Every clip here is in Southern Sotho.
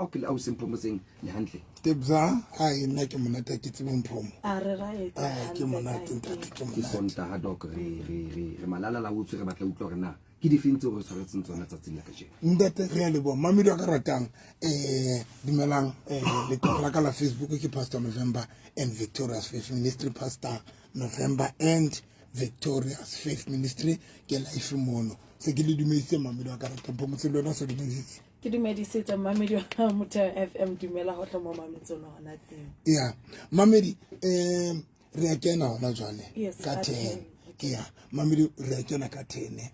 Okay, le ausi Mphomotseng le hantle? Tebza, ai nna ke monate ha ke tsebe Mphomo. A re right. Ai ke monate ntate ke Ke monate. Sontaha doc re re re re malala la utswe re batla utlwa hore na ke difeng tseo re tshwaretseng tsona tsatsing la kajeno. Ntate re a leboha mamedi wa ka ratang dumelang leqephe la ka la Facebook ke Pastor November and Victorious Faith Ministry, Pastor November and Victorious Faith Ministry ke life mono. Se ke le dumedisitse mamedi wa ka ratang Phomotse le wena o se dumedisitse. Ke dumedisitse mamedi wa Motheo FM, dumela hohle mo mametseng hona teng. Yeah, mamedi re a kena hona jwale Yes, ka ka 10. 10. Yeah, mamedi re a kena ka 10.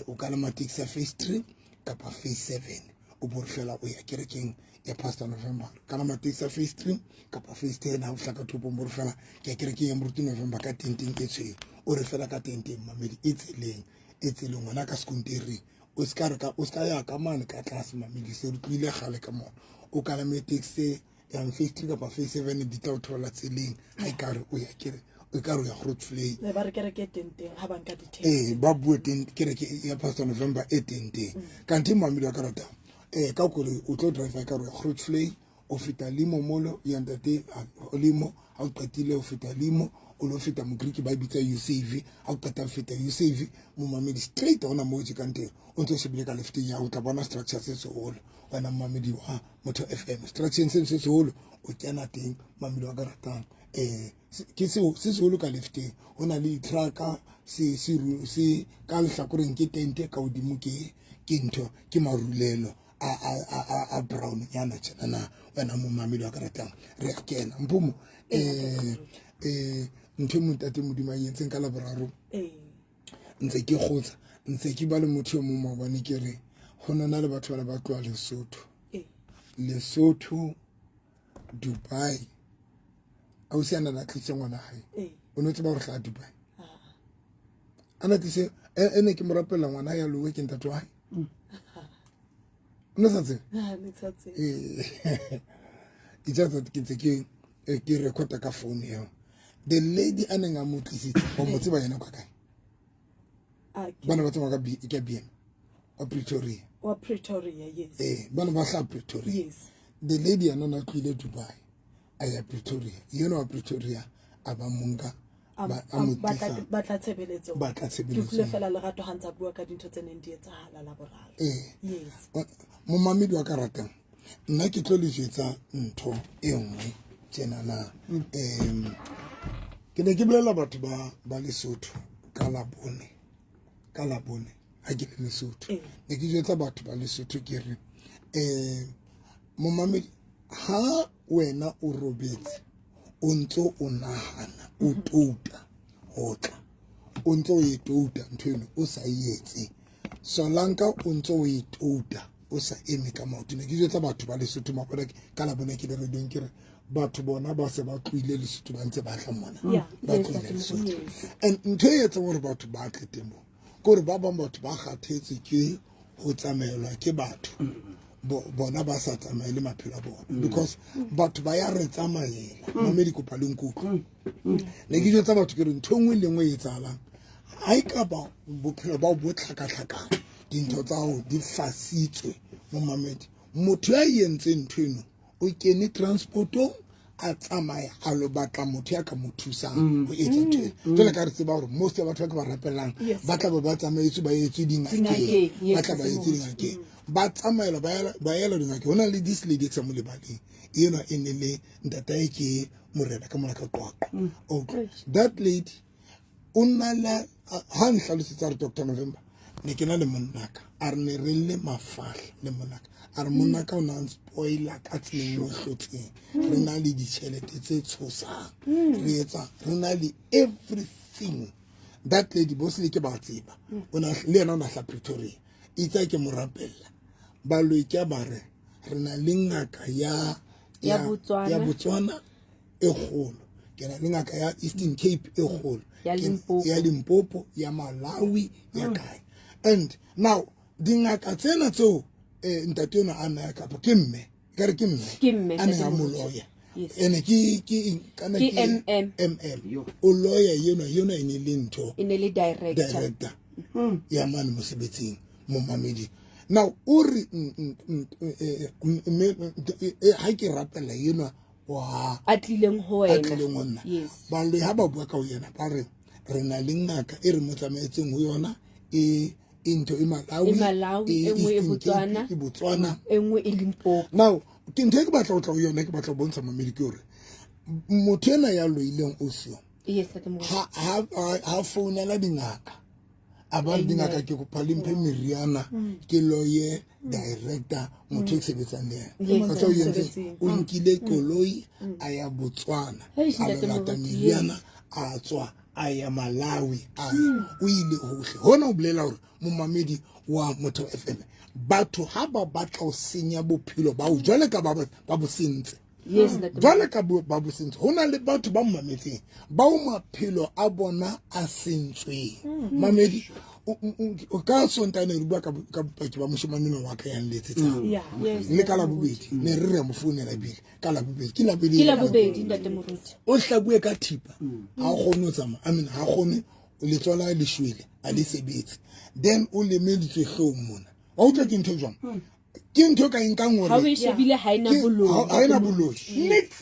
O kalama taxi ya phase 3 kapa phase 7 o bo re fela o ya kerekeng ya Pastor November. Kalama taxi ya phase 3 kapa phase 10 ha o fihla ka thopong bo re fela ke ya kerekeng ya Moruti November ka tenteng e tshweu. O re fela ka tenteng mamedi e tseleng, e tseleng hona ka sekontereng. O ska re ka, o ska ya ka mane ka tlase mamedi se re tlohile kgale ka mona. O kalame taxi ya phase 3 kapa phase 7 di tla o thola tseleng ha ekare o ya kere o ka re o ya Grootvlei. Ne ba re kereke e teng teng ha ba nka di-taxi. Ba bue teng kereke ya Pastor November e teng teng. Kanthe mamedi wa ka ratang, ka koloi o tlo drive ka re o ya Grootvlei, o feta limo molo ya ntate limo, ha o qetile o feta limo o lo feta Mogriki ba e bitsa Usave, ha o qeta ho feta Usave momamedi straight hona moo tjekang teng o ntso shebile ka lefteng ya o tla bona structure se seholo wena momamedi wa Motheo FM. Structure se se seholo o kena teng mamedi wa ka ratang, ke seo se seholo ka lefteng ho na le di-trucka se se se ka lehlakoreng ke tente ka hodimo ke ke ntho ke marulelo a a a a a brown nyana tjena na wena momamedi wa ka ratang re a kena Mphomo. Ntho e montate Modimo a entseng ka Laboraro ntse ke kgotsa ntse ke ba le motho e mong maobane ke re ho nona le batho ba le ba tloha Lesotho. Lesotho, Dubai. Ausi a na na tlise ngwana hae. O no tseba hore hlaha Dubai. A na tlise e ne ke mo rapella ngwana ya lowe ke ntate wa hae. O no sa tsebe? Ah, ne ke sa tsebe. It's just that ke ntse ke ke recorda ka phone eo. The lady a neng a mo tlisitse, o mo tseba yena kwa kae? Bana ba tsamaya ka B, ka BM wa Pretoria. Wa Pretoria, yes. Bana ba hlaha Pretoria. Yes. The lady yena na tlohile Dubai a ya Pretoria. Yena wa Pretoria a ba monka ba a mo tlisa. Ba tla tshebeletsong. Ba tla tshebeletsong. Ke utlwile fela Lerato ha ntsa bua ka dintho tse neng di etsahala Laboraro. Yes. Momamedi wa ka ratang, nna ke tlo le jwetsa ntho e nngwe tjena na. Ke ne ke bolella batho ba Lesotho ka Labone, ka Labone ha ke le Lesotho. Ne ke jwetsa batho ba Lesotho ke re, momamedi, ha wena o robetse o ntso o nahana o touta ho tla, o ntso o e touta ntho eno o sa e etse. Solanka o ntso o e touta o sa eme ka maoto. Ne ke jwetsa batho ba Lesotho mabone ka Labone ke le radiong ke re batho bona ba se ba tlohile Lesotho ba ntse ba tla mona. Ba tlohile Lesotho. And ntho e etsang hore batho ba tle teng mo, ke hore ba bang batho ba kgathetse ke ho tsamaelwa ke batho. Bona ba sa tsamaele maphelo a bona. Because batho ba ya re tsamaela. Mamedi kopa le nkutlwe. Ne ke jwetsa batho ke re ntho e nngwe le nngwe e etsahalang, ha e ka ba bophelo ba bo tlhakatlhakana, dintho tsa hao di fasitswe momamedi. Motho ya entseng ntho eno o kene transportong a tsamaya a lo batla motho ya ka mo thusang ho etsa ntho eno. Jwale ka re tseba hore most ya batho ba ke ba rapellang ba tla be ba tsamaetswe ba etswe dingakeng. Dingakeng, yes, Ba tla ba etswe dingakeng. Ba tsamaela, ba ela dingakeng. Ho na le this lady e ke sa mo lebaleng. Enwa e ne le ntatae ke morena ka mona ka Qwaqwa. Okay. That lady o nna le ha nhlalosetsa re Doctor November ne ke na le monnaka a re ne re le mafahla le monnaka a re monnaka o na spoiler ka tseleng mo hlotseng re na le ditjhelete tse tshosang re etsa re na le everything. That lady bo se ke ba tseba o na le yena o na hla Pretoria itse ke mo rapella baloi ke ba re re na le ngaka Ya Botswana. ya Botswana e kgolo, ke na le ngaka ya Eastern Cape e kgolo, Ya Limpopo. Ya Limpopo, ya Malawi, ya kae. And now dingaka tsena tseo ntate ona a naya kapa ke mme, ka re ke mme, Ke mme, a neng a ntate mo Moruti. loya. Yes. Ene ke, ke eng? Kana Ke ke MM. MM. Yo. O loya yena, yena e ne le ntho. E ne le director. Director. Ya mane mosebetsing, momamedi. Now o re mme ha ke rapela enwa wa a tlileng ho a wena. Tlileng ho nna. Yes. Baloi ha ba bua ka ho yena, ba re re na le ngaka e re mo tsamaetseng ho yona, e e ntho e Malawi, E Malawi, e nngwe e Eastern Cape, Botswana. e Botswana. E nngwe e Limpopo. Now ke ntho e ke batla ho tla ho yona, ke batla ho bontsha mamedi ke hore motho ena ya loileng o seo Yes, ntate Moruti. ha founela dingaka, a ba le dingaka, ke kopa le mphe meriana, ke loye director, motho e ke sebetsang le yena. Yes. Wa tseba o entseng? Mosebetsing. O nkile koloi a ya Botswana, Eish, a lo ntate lata Moruti, meriana, a tswa a ya Malawi, a ya o ile hohle. Hona ho bolela hore momamedi wa Motheo FM, batho ha ba batla ho senya bophelo bao jwale ka ba bo sentse. Yes, ntate Moruti. Jwale ka ba bo sentse, ho na le batho ba mametseng bao maphelo a bona a sentsweng. Mamedi, o ka Sontane re bua ka bopaki ba moshemane enwa wa ka yang letsetsang. Yeah. Yes, Le ka ntate Labobedi ne re re a mo founela, ebile ka Labobedi ke Labobedi. Ke Labobedi, ntate Moruti. O hlabuwe ka thipa, ha o kgone ho tsamaya, I mean, ha kgone, letsoho la hae le shwele, a le sebetse, then o lemeditswe hloohong mona. Wa utlwa ke ntho e jwang? Ke ntho e ka e nkang hore Ha o e shebile ha ena boloi. Ha ena boloi.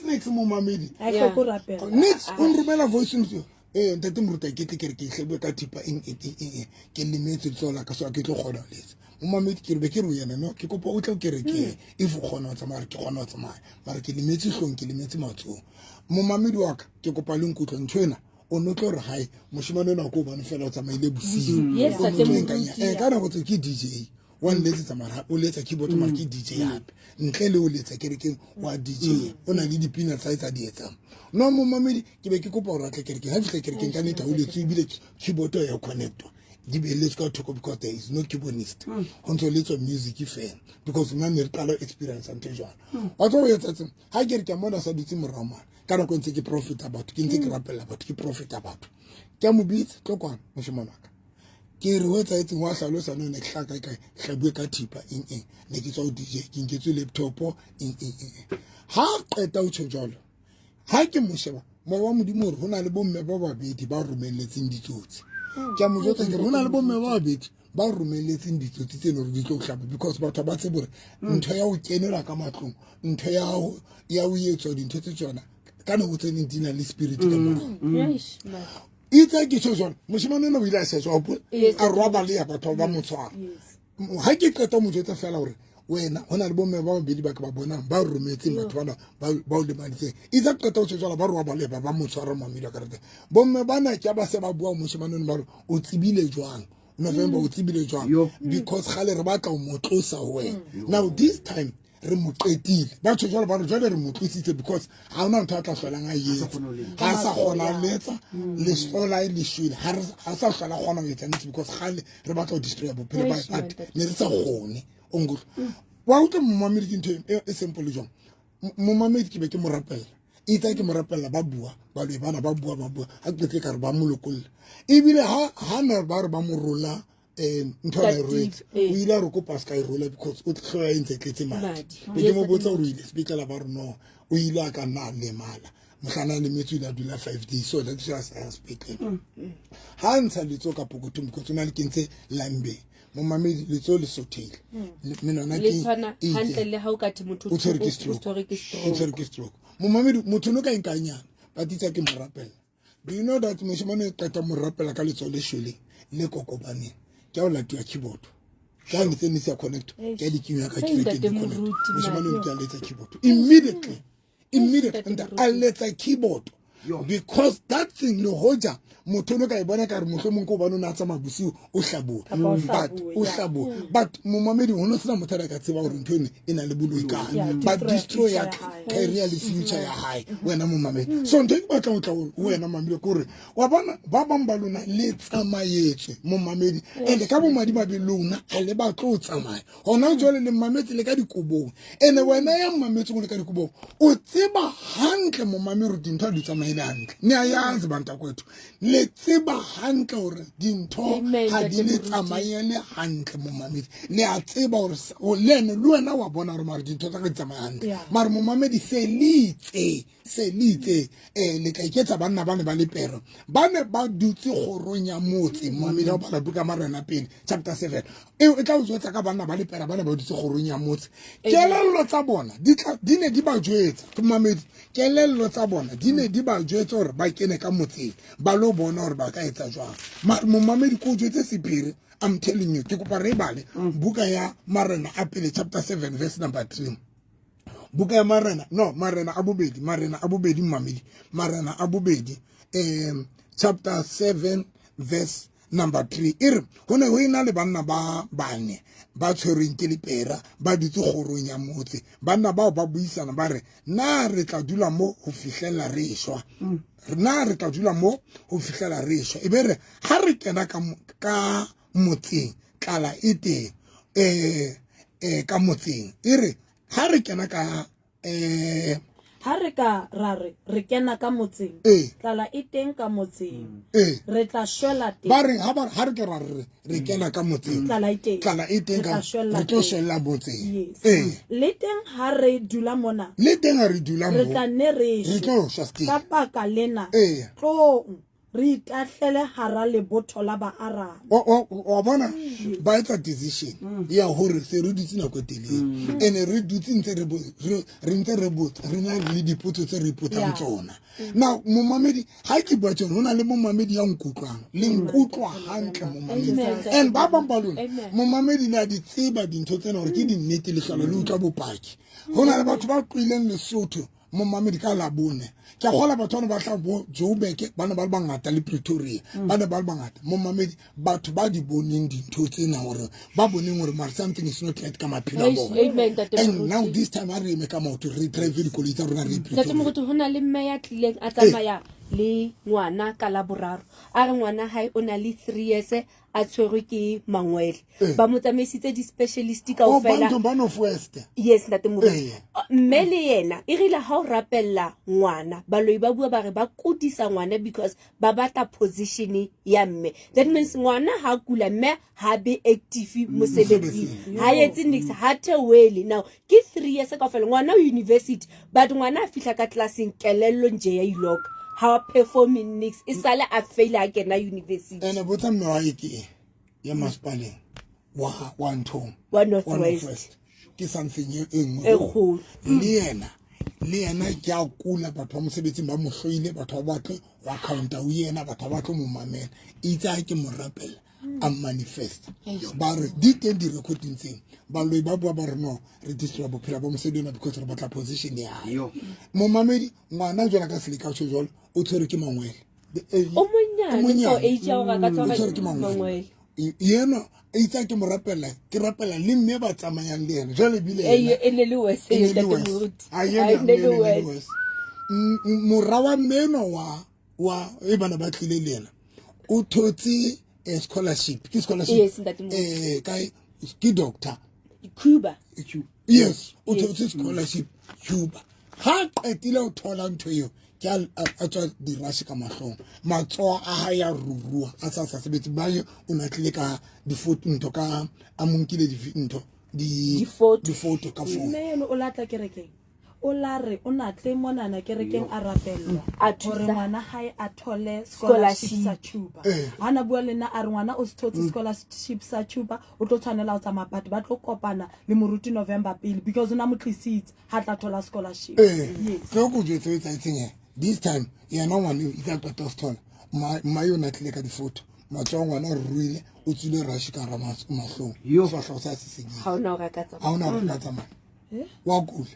Nix momamedi. Ha e hloke ho rapela. Nix, o nromela voice note. Ntate Moruti, ke tle ke re ke hlabuwe ka thipa eng eng eng eng, ke lemetse letsoho la ka, so ha ke tlo kgona ho letsa. Momamedi, ke re be ke re ho yena, no, ke kopa o tle o kerekeng, if o kgona ho tsamaya. Re ke kgona ho tsamaya, mara ke lemetse hloohong, ke lemetse matsohong. Momamedi wa ka, ke kopa le nkutlwe ntho ena. O no tlo re hae moshemane ona ko hobane fela o tsamaile bosiu. Yes, O no ntate tlo e nkang Moruti. ka nako tseo ke DJ wa nletsetsa, mara o letsa keyboard, mara ke DJ hape ntle le o letsa kerekeng wa DJ, o na le dipina tsa tsa di etsang. No, momamedi, ke be ke kopa hore a tle kerekeng. Ha fihla kerekeng, ka nnete ha o letswe, ebile keyboard ya connectwa, di beeletswe ka thoko because there is no keyboardist, ho ntso letswa music fela, because nna ne re qala ho experience ntho e jwalo. Wa tseba ho etsa tsena, ha ke re ke a mona sa dutse morao mane, ka nako e ntse ke profita batho, ke ntse ke rapella batho, ke profita batho, ke a mo bitsa, tlo kwana moshemane wa ka. Ke re ho etsahetseng? Wa hlalosa, no, ne ke hlaka kae, hlabuwe ka thipa eng eng, ne ke tswa ho DJ, ke nketswe laptop eng eng eng eng. Ha qeta ho tjho jwalo, ha ke mo sheba, moya wa Modimo hore ho na le bomme ba babedi ba romelletseng ditsotsi. Ke a mo jwetsa, ke re ho na le bomme ba babedi ba romelletseng ditsotsi tse leng hore di tlo hlaba, because batho ha ba tsebe hore ntho ya ho kenelwa ka matlong, ntho ya ho etswa dintho tse tsona, ka nako tse ding di na le spirit ka morao. Eish, man. Itse ke tjho jwalo, moshemane ona o ile a setswa, hopola, Yes. a robaleha, batho ba mo tshwara. Ha ke qeta ho mo jwetsa fela hore wena ho na le bomme ba babedi ba ke ba bonang ba rometseng batho bana ba o lemaditseng, itse ha ke qeta ho tjho jwalo, ba robaleha, ba mo tshwara. Mamedi wa karete, bomme bana ke ha ba se ba bua ho moshemane ona, ba re o tsebile jwang November, o tsebile jwang? Yo. Because kgale re batla ho mo tlosa ho wena, now this time re mo qetile. Ba tjho jwalo, ba re jwale re mo tlositse because ha hona ntho a tla hlolang a etsa, ha a sa kgona ho letsa, letsoho la hae le shwele, ha sa hlola a kgona ho etsa niks, because kgale re batla ho destroy bophelo ba hae, Eish, but man, ne re sa kgone. O nkutlwa? Wa utlwa momamedi, ke ntho e simple jwang? Momamedi, ke be ke mo rapella, itse ke mo rapella, ba bua baloi bana, ba bua, ba bua, ha ke qetile ka re ba mo lokolla, ebile ha ne ba re ba mo rola, ntho a e rwetse, o ile a re kopa a se ka e rola because o tlhoya e ntse e tletse madi. Madi. Be ke mo botsa hore o ile sepetlele, ba re no, o ile a ka nna a lemala, mohlana a lemetse, o ile a dula 5 days, so that is why a sa ya sepetlele. Ha a ntsha letsoho ka pokothong, because o na le kentse lambeng, momamedi, letsoho le sothehile, menwana Le ke tshwana e itse. hantle le ha o ka the motho O tshwerwe ke o stroke. tshwerwe ke O stroke. tshwerwe ke stroke. Momamedi, motho no ka inkanyana, ba titsa ke mo rapella. Do you know that moshemane o qeta mo rapela ka letsoho le shweleng le kokobaneng, ke ha o latuwa keyboard, ke ha ntse ne sa connect, ke ha di kenywa ka Hey, kerekeng ntate di connect. Moruti, Moshemane o man. ke a letsa keyboard immediately, immediately Ntate nta Moruti. a letsa keyboard. Yo. Because that thing, le hoja motho no ka e bona ka re mohlomong ke hobane o ne a tsamaya bosiu, o hlabuwa. Kapa o But hlabuwe, o yeah. hlabuwa, but momamedi, ho no sena motho a ka tseba hore ntho eno e na le boloi kae. Yeah, But destroy destroy ya future ya hae. career le future ya hae, wena momamedi. So ntho e ke batlang ho tla ho wena mamedi ke hore wa bona ba bang ba lona le tsamayetswe, momamedi, and ka bomadimabe lona ha le batle ho tsamaya hona jwale, le mmametse le ka dikobong. And wena ya mmametseng o le ka dikobong, o tseba hantle momamedi hore dintho ha di tsamaye tsamaele hantle. Ne a yazi bantakwethu, le tseba hantle hore dintho Amen, ha di Ntate le Moruti. tsamaele hantle, momamedi. Le a tseba hore le ene, le wena wa bona hore mare dintho tsa ka di tsamaya hantle. Mare momamedi, se le itse, se le itse, le tla iketsa banna ba ne ba le pero, ba ne ba dutse kgorong ya motse. Momamedi, ha o bala buka Marena pele chapter 7, eo e tla o jwetsa ka banna ba lepera ba ne ba dutse kgorong ya motse. Kelello tsa bona di tla, di ne di ba jwetsa, momamedi, kelello tsa bona di ne di ba jwetsa hore ba kene ka motseng ba lo bona hore ba ka etsa jwang. Mare momamedi, ko jwetse sephiri, I'm telling you. Ke kopa re e bale buka ya Marena a pele chapter 7 verse number 3. Buka ya Marena, no, Marena a bobedi, Marena a bobedi, mmamedi, Marena a bobedi, chapter 7 verse number 3. E re ho ne ho ena le banna ba bane ba tshwerweng ke lepera, ba dutse kgorong ya motse. Banna bao ba buisana, ba re, na re tla dula mo ho fihlela re shwa? Na re tla dula mo ho fihlela re shwa? E be re ha re kena ka motseng, tlala e teng, ka motseng. E re ha re kena ka, Ha re ka ra re re kena ka motseng, tlala e teng ka motseng, re tla shwela teng. Ba re ha ba, ha re ke ra re re kena ka motseng, tlala e teng, tlala e teng re tla shwela re tlo teng. shwela motseng. Yes. Le teng ha re dula mona, Le teng ha re dula re mo, tla nne re re shwe. tlo shwa still. Ka baka lena, tlong re itahlele hara lebotho la Baarame. Wa bona, ba etsa decision ya hore se re dutse nako e telele, ene re dutse ntse re re ntse re botsa, re na le dipotso tse re ipotsang tsona. Now momamedi, ha ke bua tjena, ho na le momamedi ya nkutlwang, le nkutlwa hantle momamedi. Amen. And ba bang ba lona, Amen. momamedi, le a di tseba dintho tsena hore ke dinnete, le hlola le utlwa bopaki. Ho na le batho ba tlohileng Lesotho, momamedi, ka Labone. Ke a kgolwa batho bana ba tla bo Joburg, ba ne ba le bangata, le Pretoria ba ne ba le bangata, momamedi. Batho ba di boneng dintho tsena, hore ba boneng hore mare something is not right ka maphelo a Eish, bona. amen, Ntate And Moruti. now this time ha re eme ka maoto, re drive dikoloi tsa rona, re ye Ntate Pretoria. Moruti, ho na le mme ya tlileng a tsamaya le ngwana ka Laboraro, a re ngwana hae o na le 3 years a tshwerwe ke mangwele. Ba mo tsamaisitse di-specialist Oh, kaofela. Bantu ba North West. Yes, Ntate Moruti. Mme le yena e rile ha o rapella ngwana, baloi ba bua ba re ba kudisa ngwana because ba batla position ya mme. That means ngwana ha kula, mme ha be active mosebetsing, ha etse nix, ha theohele. Now ke 3 years kaofela, ngwana o university, but ngwana a fihla ka classeng, kelello nje ya iloka, ha performing nix, e sale a fail ha kena university. Ene botsa mme wa hae ke eng ya masepaleng wa nthong, Wa North wa North West. West. Ke something e nngwe E kgolo. Le yena ke a kula, batho ba mosebetsing ba mo hloile, batho ba batle ho accounta ho yena, batho ba batle mo mamela. Itse ha ke mo rapella, a manifest, ba re di teng di-recording tseng, baloi ba bua ba re no, re destroy bophelo ba mosadi ona because re batla position ya hae. Momamedi, ngwana jwalo ka seleka tjho jwalo, o tshwerwe ke mangwele. O monyane O monyane. for age ya hore a ka O tshwara tshwerwe ke mangwele. mangwele. Yena itse ha ke mo rapella, ke rapella le mme ba tsamayang le yena jwale ebile Eh, yena e ne le worse, e ne le Ntate worse. Moruti. Ha, yena Ha, e ne mme le e ne le worse. worse. Mora wa mme enwa wa e bana ba tlile le yena, o thotse scholarship, ke scholarship. Yes, Ntate Moruti. Kae, ke doctor. Cuba. Yes, o Yes. thotse scholarship Cuba. Ha qetile ho thola ntho eo, ke a tswa dirashe ka mahlong, matsoho a hae a ruruha, a sa sebetse. Ba ye o na tlile ka difoto, ntho ka a mo nkile ntho Difoto. difoto ka phone. Mme eno o latla kerekeng, o la re o natle monana kerekeng, a rapellwa A hore thusa. ngwana hae a thole scholarship sa Scholarship. Cuba. Eh. Ha na bua le nna, a re ngwana o se thotse scholarship sa Cuba, o tlo tshwanela ho tsamaya, but ba tlo kopana le moruti November pele because o na mo tlisitse ha tla thola scholarship. Yes. Tlo ko jwetse o etsahetseng he this time, yena ngwana eo itse a qeta ho se thola, mma eo na tlile ka difoto, matsoho a ngwana a ruruhile, o tswile rash ka hara mahlong, Yo. sefahleho sa se senyehile. Ha hona hore a ka tsamaya. Ha hona hore a ka tsamaya, wa kula.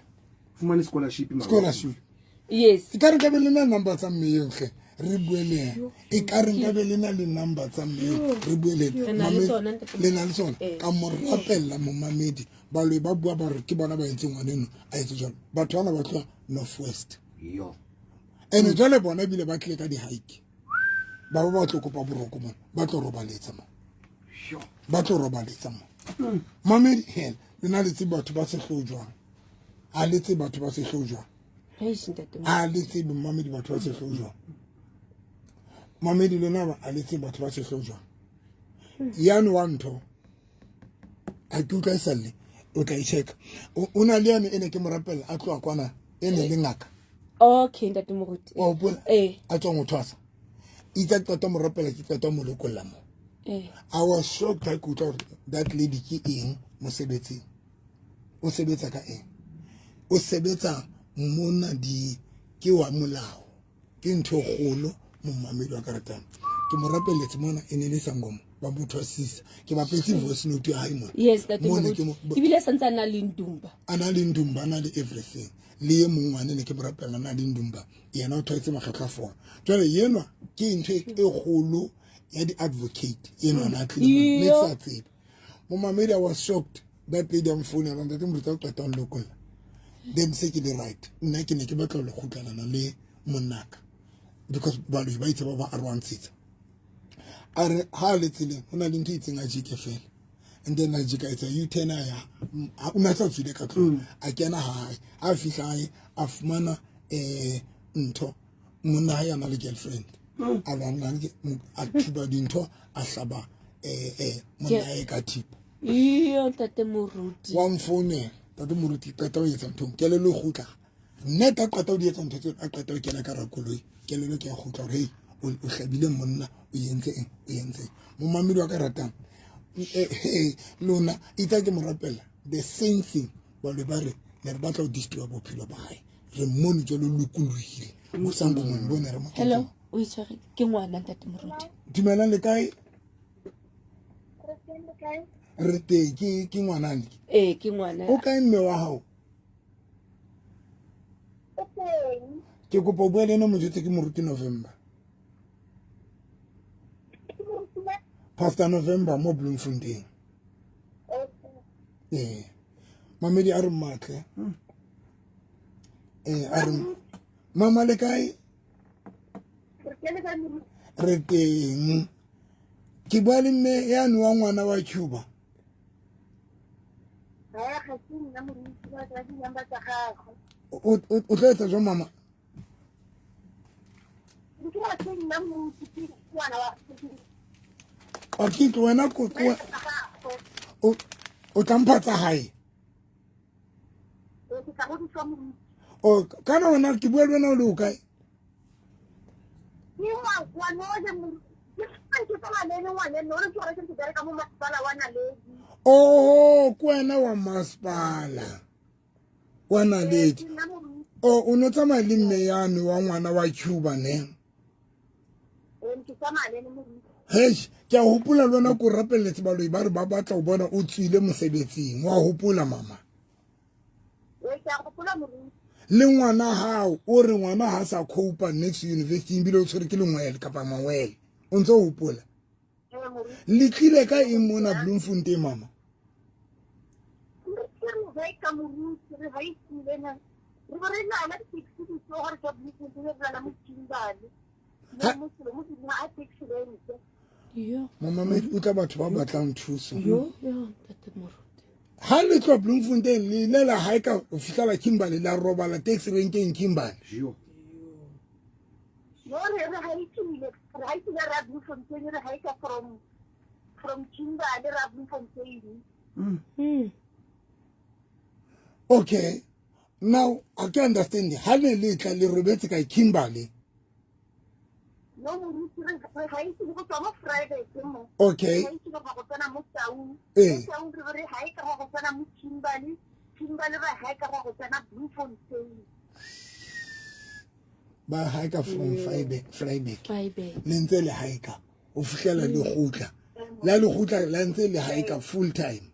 Fumane scholarship mara. Scholarship. Yes. E ka re nkabe le na number tsa mme eo hle, re bue le yena. E ka re nkabe le na le number tsa mme eo, re bue le yena. Re na le tsona, ntate. Le na le tsona. Ee. Ka mo rapella, momamedi. Baloi ba bua ba re ke bona ba entseng ngwana eno a etse jwalo. Batho bana ba tloha North West. Yo. Ene jwale bona ebile ba tlile ka di-hike, ba ba ba tlo kopa boroko mona, ba tlo robaletsa mo. Yo. Ba tlo robaletsa mo, mamedi. Hela, lena le tsebe batho ba sehloho jwang, ha le tsebe batho ba sehloho jwang. A le tsebe mmamedi batho ba sehloho jwang, mamedi lona ba a le tsebe batho ba sehloho jwang. Yane wa ntho a ke utlwa e salle, o tla e checka. O na le yane e ne ke mo rapela a tloha kwana, e ne le ngaka. Okay, ntate moruti. Wa hopola? Ee. A tswang ho thwasa, itse a qeta mo rapela, ke qeta mo lokolla mo. Ee. I was shocked ha ke utlwa hore that lady ke eng mosebetsing, o sebetsa ka eng, o sebetsa mona di ke wa molao, ke ntho e kgolo. Momamedi wa karatang, ke mo rapeletse mona, e ne le sangoma ba mo thwasisa. Ke bapetse voice note ya hae mona. Yes, ntate Mona moruti. ke Ebile santse a na le ndumba. A na le ndumba, a na le everything. Le e mong ngwane ne ke mo rapela, a na le ndumba, yena o tshwaetse makgetlo a four. Jwale enwa ke ntho e kgolo ya di-advocate enwa na tlile mona, ne ke sa tsebe. Momamedi, I was shocked. That lady a mfounela, ntate moruti, a qeta ho nlokolla, then se ke le right. Nna ke ne ke batla ho le kgutlanana le monnaka because baloi ba itse ba ba arwantshitsa. A re ha a le tseleng ho na le ntho e itseng, a jeke fela, and then a jeka, etsa U-turn, a ya o ne a sa tswile ka tlung, a kena hae. A fihla hae, a fumana ntho, monna hae a na le girlfriend, a lwana a thuba dintho, a hlaba monna hae ka thipa. Iyo, ntate moruti. Wa mfounela, ntate moruti, qeta ho etsa nthong, kelello e kgutla nna a qeta ho di etsa ntho tseo, a qeta ho kena ka hara koloi, kelello ke ya kgutla hore hei, o hlabile monna, o entse eng, o entse eng. Momamedi wa ka ratang, lona itse ke mo rapela the same thing. Baloi ba re ne re batla ho destroy bophelo ba hae, re mmone jwalo lokolohile bosangomong bone re mo. Hello, o itshwere ke ngwana, ntate moruti. Dumelang, le kae? Re teng. Ke ngwanane? Ee, ke ngwana. O kae mme wa hao? Ke kopa o bue le ena, mo jwetse ke moruti November, Pastor November mo Bloemfontein. Ee mamedi, a re mmatle. Ee, a re mama, le kae? Re teng. Ke bua le mme yane wa ngwana wa Cuba? O tlo etsa jwang, mama? Okay, ke wena o tla mpha tsa hae. O kana wena ke bua le wena, o le o kae? Ke Oho, ke wena wa masepala wa Naledi? O o no tsamaya le mme yane wa ngwana wa Cuba ne? Hei, ke a hopola le wena ko rapeletse baloi ba re ba batla ho bona o tswile mosebetsing. Wa hopola, mama? Le ngwana hao, o re ngwana ha sa copa next university, ebile o tshwere ke lengwele kapa mangwele. O ntse o hopola? Le tlile ka eng mona Bloemfontein, mama? Re be re lala di-taxi di tsoga re tswa Bloemfontein, re lala mo Kimberley mo mo a taxi rente. Yo. Momamedi, utlwa batho ba batlang thuso. Yo yo, ntate moruti. Ha le tloha Bloemfontein, le ile la hae ka ho fihlela Kimberley, la robala taxi renkeng Kimberley? Jo. No, re haikile, re haikile ra Bloemfontein, re haika from Kimberley ra Bloemfontein. Okay, now a ke understand, ha ne le tla le robetse ka Kimberley? No moruti, re haikile go tswa mo Friday ke mo. Re haikile go tsena mo Taung. Mo Taung re be re haika go tsena mo Kimberley, Kimberley re haika go tsena Bloemfontein. Ba haika from Vryburg? Vryburg. Le ntse le haika o fihlela le kgutla, la le kgutla la ntse le haika full time?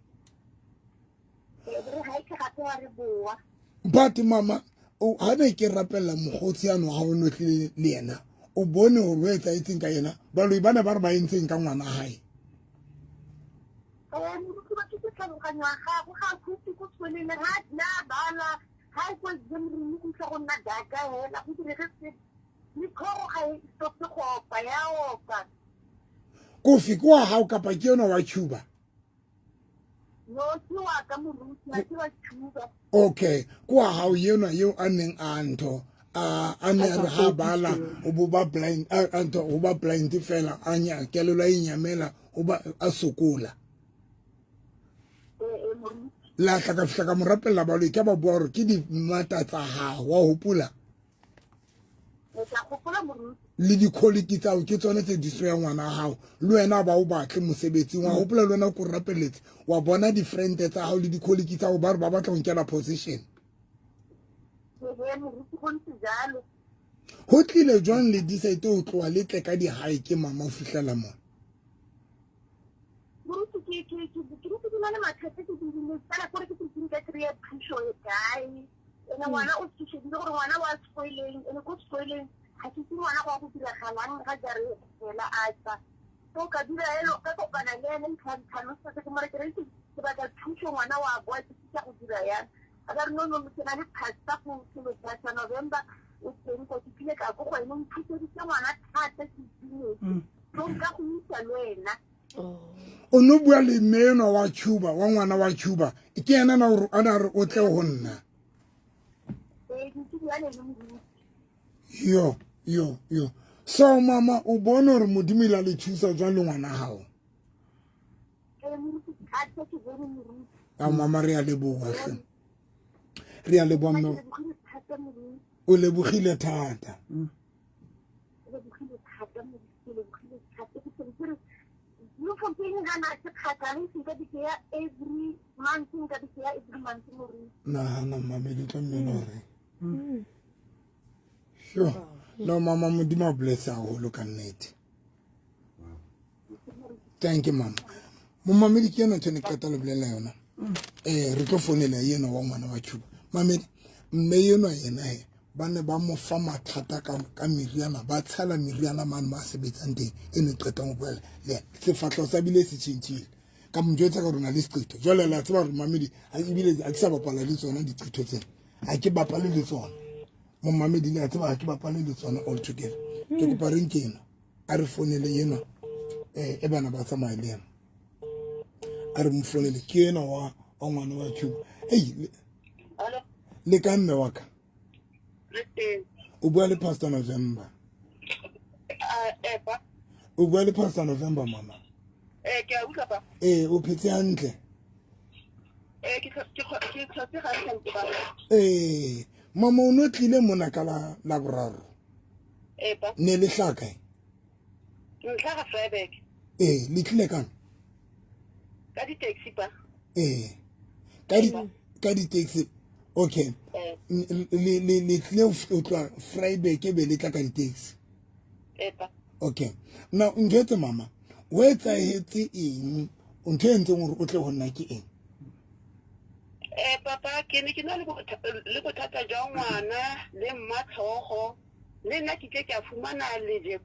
Re haika gape wa re boa. But mama, o ha ne ke rapella mokgotsi ano ha o no tlile le yena, o bone hore o etsahetseng ka yena? Baloi bana ba re ba entseng ka ngwana hae? Moruti, batho ke tlhaloganyo ya gagwe ga a khutse ko sekoleng, ga na bala ga e ko exam room, go utlwa go nna daka hela, go direge se le tlhogo ga e stope go opa, ya opa. Kofi ke wa hao kapa ke yona wa Cuba? No, ke wa ka moruti, ga ke wa Cuba. Okay, ke wa hao enwa eo a neng a ntho a a ne a re ha bala o bo ba blind a ntho o ba blind fela a nya kelelo a inyamela o ba a sokola. La tla ka fihla ka mo rapella baloi ka ba bua gore ke di mata tsa hao wa hopola. Le di-quality tsa ke tsone tse destroyang ngwana gago le wena ba o batle mosebetsing wa gopola le wena ko rapeletse wa bona di-friend tsa gago le di-quality tsa gago ba re ba batla go nkela position. Go tlile jwang le decide go tloa le tle ka di-high ke mama o fitlhela mona? Moruti, ke ke ke ke ke ke na le mathata ke dirile fela gore ke ke nka kry-a thuso e kae. Ene ngwana o ke shebile gore ngwana wa sekoleng, ene ko sekoleng ga ke itse ngwana go ya go diragalang ga jare fela a tsa. So ka dula elo ka kopana le ene ntlha ntlhalosetsa ke more ke re ke batla thuso ngwana wa boa ke itse go dira yang. A ka re no no ke na le pastor go selo pastor November o teng ko ke tlile ka ko go ene o nthuseditse ngwana thata ke itumetse. So nka go isa le wena. O no bua le mme enwa wa Cuba, wa ngwana wa Cuba, ke ena na gore a na re o tle go nna. Yo yo yo so mama o bone gore Modimo ile a le thusa jwang le ngwana gago? A mama re a leboga hle, re a leboga mme o lebogile thata. Nagana mmamedi tlo mmele gore sure. No mama, Modimo a bless haholo ka nnete. Thank you mama. Momamedi ke yona ntho e ne ke qeta le bolela yona. Re tlo founela ena wa ngwana wa Cuba. Mamedi, mme enwa yena he ba ne ba mo fa mathata ka ka meriana, ba tshela meriana mane mo a sebetsang teng e ne qetang ho boela le yena. Sefahleho sa bile se tjhentjhile. Ka mo jwetsa ka rona le seqetho. Jwale le a tseba hore mamedi ha ebile ha ke sa bapala le tsona diqetho tsena. Ha ke bapale le tsona. Momamedi le a tseba ha ke bapale le tsona all together. Ke kopa re nke ena. A re founele ena. E bana ba tsamaya le yena. A re mo founele ke ena wa wa ngwana wa Cuba. Hey, le ka mme wa ka? O bua le Pastor November. O bua le Pastor November mama. Ke a utlwa pa. O phetse hantle. Ke tlhotse hantle ba. Mama o no tlile mona ka la la boraro. Pa. Ne le hlaka. Ntlha ga Vryburg. Le tlile kang? Ka di taxi pa. Ka di taxi. Okay. Le le le tlile o tloha Vryburg e be le tla ka di taxi. Pa. Okay. Now njwetse mama, o etsahetse eng? Ntho e entseng hore o tle ho nna ke eng? Papa, ke ne ke na le bothata jwa ngwana le mma tlhogo. Le nna ke tle ke a fumana leje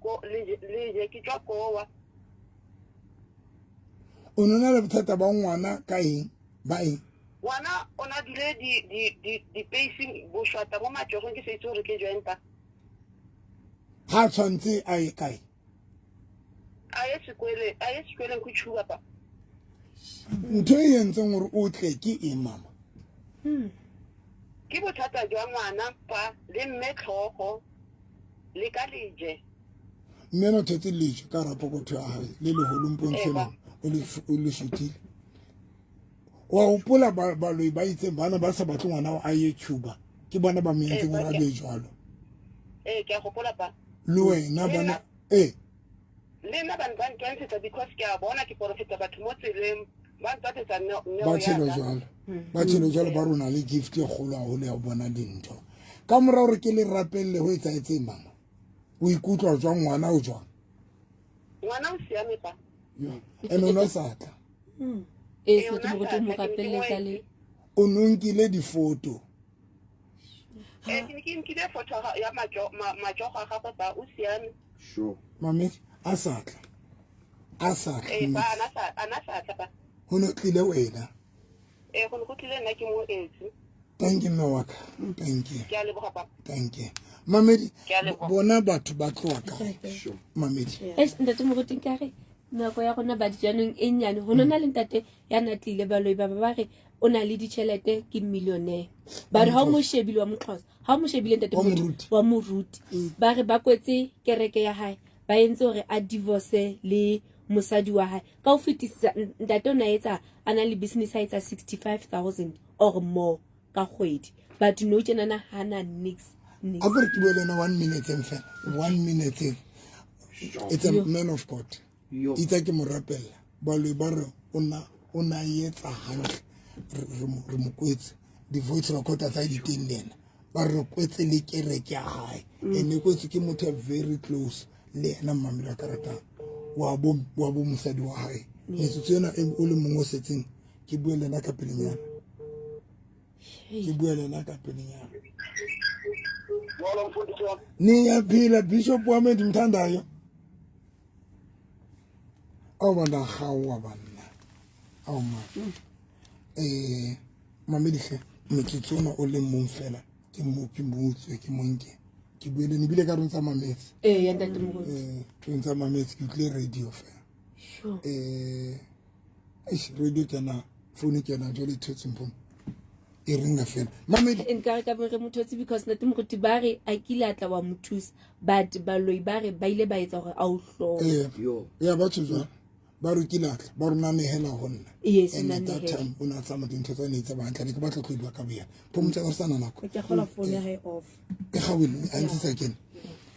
leje ke tswa kowa. O no na le bothata ba ngwana ka eng? Ba eng? Ngwana o na dule di di di di pacing boshwata mo matsogong ke sa itse gore ke joint pa. Ha tshwantse a ye kae? A ye sekwele, a ye sekweleng go tshuba pa. Ntho e entseng gore o tle ke eng mama? Ke bothata jwa ngwana pa le mme tlhogo le ka leje. Mme no thetse leje ka rapokotho ya hae le leholo mpontshe lona o le shutile. Wa hopola baloi ba itseng bana ba sa batle ngwana a ye Cuba, ke bona ba mo entseng gore a be jwalo. Ke a gopola pa. Le wena bana Le nna ba ntwantshetsa because ke a bona ke porofeta batho mo tseleng ba ntwantshetsa neo ba tshelo jwalo. Ba tshelo jwalo ba rona le gift e kgolo haholo ya ho bona dintho. Ka mora hore ke le rapelle ho etsahetseng mama? O ikutlwa jwang ngwana o jwang? Ngwana o siame pa. Yo, ene o no sa tla. Se ke moruti mo rapelletsa le. O no nkile difoto. Ke ne ke nkile photo ya matsogo a gagwe ba o siame. Sure. Mame a sa tla. A sa tla. Ba ana sa tla ba. Ho no tlile wena. Go ne go tlile nna ke mo etse. Thank you mme wa ka. Thank you. Ke a leboga papa. Thank you. Mamedi, bona batho ba tloha kae? Sure. Mamedi. Ntate moruti nkare nako ya rona ba dijanong e nnyane ho nona le ntate ya na tlile baloi ba ba re o na le ditšhelete ke millionaire ba re ha o mo shebile wa moxhosa ha o mo shebile ntate wa moruti ba re ba kwetse kereke ya hae ba entse hore a divorce le mosadi wa hae ka ho fetisisa ntate o na etsa a na le business a etsa 65000 or more ka kgwedi but no tjenana hana nix nix a kore ke bue le wena one minute eng fela one minute eng it's a man of god itsa ke mo rapella baloi ba re o na etsa hantle re mo kwetse di-voice recorder tsa di teng le ena ba re kwetse le kereke ya gae and e kwetse ke motho ya very close le ena mmamelo a karatang wa bo mosadi wa gae metsotso ena e o le mongwe o setseng ke bue le ena ka pelenyana ke bue le ena ka pelenyana niyaphila bishop wami endimthandayo ao banna gaowa banna ao ma um mameditlhe metsotso ona o le mong fela ke mo ke motswe ke monke ke bue le ebile ka re ntsa mametse ee ya ntate moruti um ke ntsa mametse ke utlwile radio fela sure um eish radio kena phone kena jwale e thotse mpho e ringa fela mamedi nka re ka bo re mo thotse because ntate moruti ba re a kile a tla wa mo thusa but baloi ba re ba ile ba etsa gore a o hlole ee Yo. ya batho jwang ba re kile a tla ba rona nehela go nna Yes, and o at that nanehela. time o ne a tsamaya dintho tsa ne tsa bantle ne ke batla go bua ka boyena phomotsa re sana nako ke kgola phone ya hae off e gawele a ntse sa kene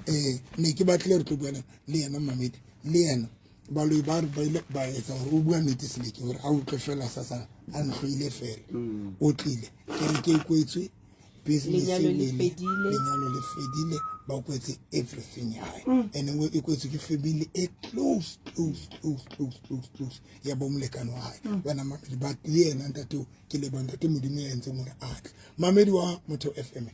um ne ke batlile re tlo bua le yena mamedi le yena baloi ba re ba ile ba etsa gore o bua nnete seleke gore a utlwe fela sa sa a ntlhoile fela o tlile ke re ke kwetswe business Lenyalo e le wele, fedile. lenyalo le fedile ba kwetse everything ya hae and e kwetswe ke family e close close close close close close ya bo molekane wa hae wena mamedi but le yena ntate o ke leba ntate modimo ya entseng gore a tle mamedi wa motheo f m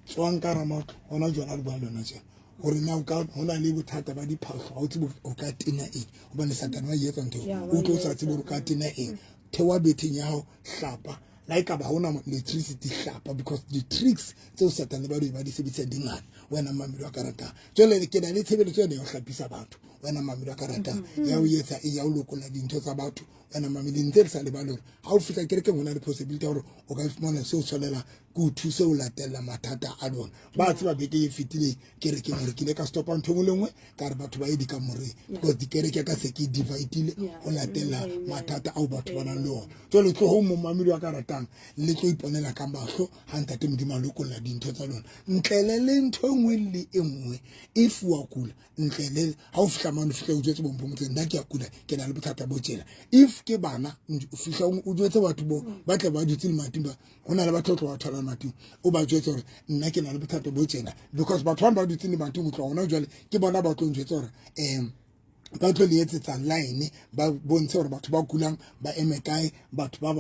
tswang ka ramatlo gona jona le bua le yona jena gore na o ka go na le bothata ba diphahlo ga o tsebe o ka tena eng gobane satane wa e etsa ntho Yeah, eo. o tlo o sa tsebe gore o ka tena eng thewa betheng ya gago hlapa la e kaba ga ona electricity hlapa because di-tricks tseo satane ba di ba di sebedisa di ngata wena mamelo a ka ratang jale ke na le tshebeletso yone ya go hlapisa batho wena mamelo a ka ratang ya o etsa e ya o lokolla dintho tsa batho wena mamelo ntse re sa lebale gore ga o fitlha kerekeng go na le possibility ya gore o ka fumana se o tshwanela ke o thuse o latella mathata a lona ba tseba beke e fetileng kerekeng gore ke ile ka stopa ntho e nngwe le nngwe ka re batho ba ye dikamoreng because dikereke ka se ke dividile go latella mathata ao batho ba nang le ona jale tlogo mo mamedi wa ka ratang le tlo iponela ka mahlo ga ntate modimo a lokolla dintho tsa lona ntlele le ntho e nngwe le e nngwe if wa kula ntle le ha o fihla mane o fihla o jwetse bompho nna ke a kula ke na le bothata bo tjena if ke bana o fihla o jwetse batho bo ba tle ba dutse lemating ba go na le batho ba tlo ba thola lemating o ba jwetse gore nna ke na le bothata bo tjena because batho bano ba dutse lemating go tloga gona jwale ke bona ba tlo njwetsa gore um ba tlo le etsetsa line ba bontshe gore batho ba kulang ba eme kae batho ba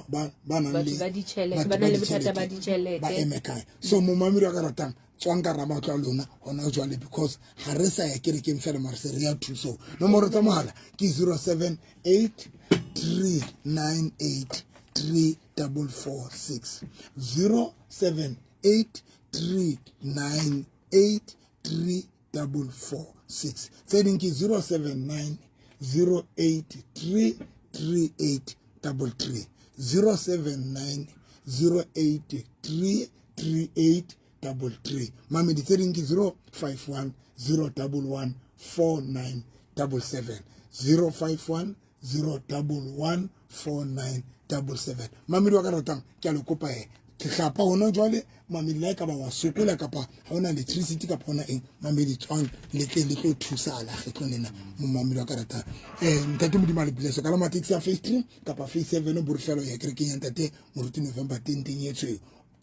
nang le Batho ba ditjhelete, ba nang le bothata ba ditjhelete. ba eme kae so momamedi wa ka ratang tswang ka ramatlo a lona gona jwale because ga re sa ya kerekeng fela mare se re ya thusong nomoro tsa mogala ke 078 398 3446 078 398 3446 tse ding ke 079 083 3833 079 083 3833 mamedi tse ding ke 051 011 4977 051 011 4977 mamedi wa ka ratang ke a le kopa he ke hlapa hona jwale mamedi la e ka ba wa sokola kapa ha ona electricity kapa hona eng mamedi tswang le tle le tlo thusala kgetlong lena momamedi wa ka ratang um ntate modimo a le blesse ka la matekisi ya phase 3 kapa phase 7 borofelo ya kerekeng ya ntate moruti november tenteng e tshweu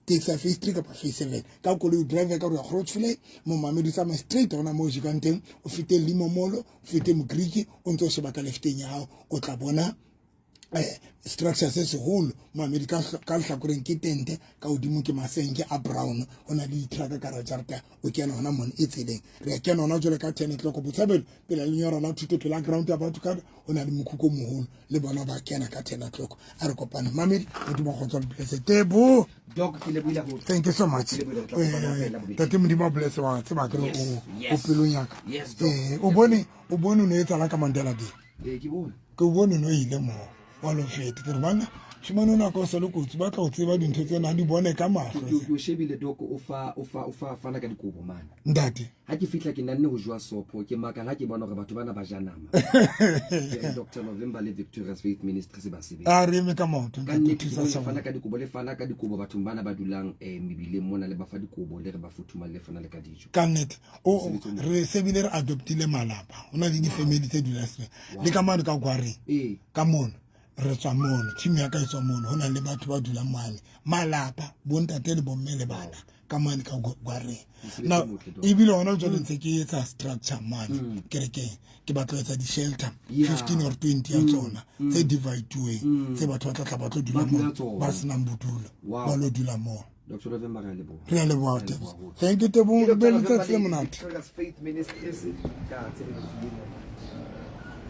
taxi ya phase 3 kapa phase 7 ka koloi o drive ka gore ya Grootvlei momamedi o tsamaye straight hona moo o jekang teng o fete limomolo o fete mogriki o ntse o sheba ka lefteng ya hao o tla bona structure se seholo mamedi ka lehlakoreng ke tente ka godimo ke masenke a brown go na le di-trucka ka rajarata o kena gona mone e tseleng re a kena gona jale ka 10 o'clock botshabelo pela lenyora la thuto pela ground ya batho ka go na le mokhukhu o mogolo le bona ba kena ka 10 o'clock a re kopane mamedi modimo a kgotsa le blesse tebo Doc, ke lebohile haholo. Thank you so much. Ke lebohile, re tla kopana hape Labobedi. Tate modimo a blesse wa tseba ke re Yes, o yes. pelong ya ka Yes, Doc. O bone o bone o ne e tsala ka Mandela Day Ee, ke bone. Ke o bone no ile mo wa lo feta ke re bana Tshimane o nako o sa le kotsi ba tla o tseba dintho tsena di bone ka mahlo. Ke o shebile doko o fa o fa o fa fana ka dikobo mane. Ntate. Ha ke fihla ke nanne ho joa sopho ke makala ha ke bona hore batho bana ba ja nama. Ke re Dr. November le Victorious Faith Ministries ba sebetsa. A re eme ka maoto Ka ntate nnete thusa ke le sa fana ka dikobo le fana ka dikobo bathong bana ba dulang eh, mebileng mona le ba fa dikobo le re ba futhumale le fana le ka dijo. Ka nnete o re sebile re adoptile malapa. Ho na le di-family tse dulang se le ka mane ka Gwareng. Ee. Ka mono re tswa mono team ya ka e tswa mono ho na le batho ba dulang mane malapa bontate le bomme le bana ka mane ka gwareng na ebile gona jwale ntse ke etsa structure mane mm. kerekeng ke batla etsa di-shelter 15 or 20 ya mm. tsona mm. tse dividiweng tse batho ba tla tla ba tlo dula moo ba senang bodulo ba lo dula moo re a leboga thank you tebong be letsatsi le monate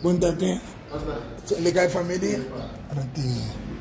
bontate le kae family re teng.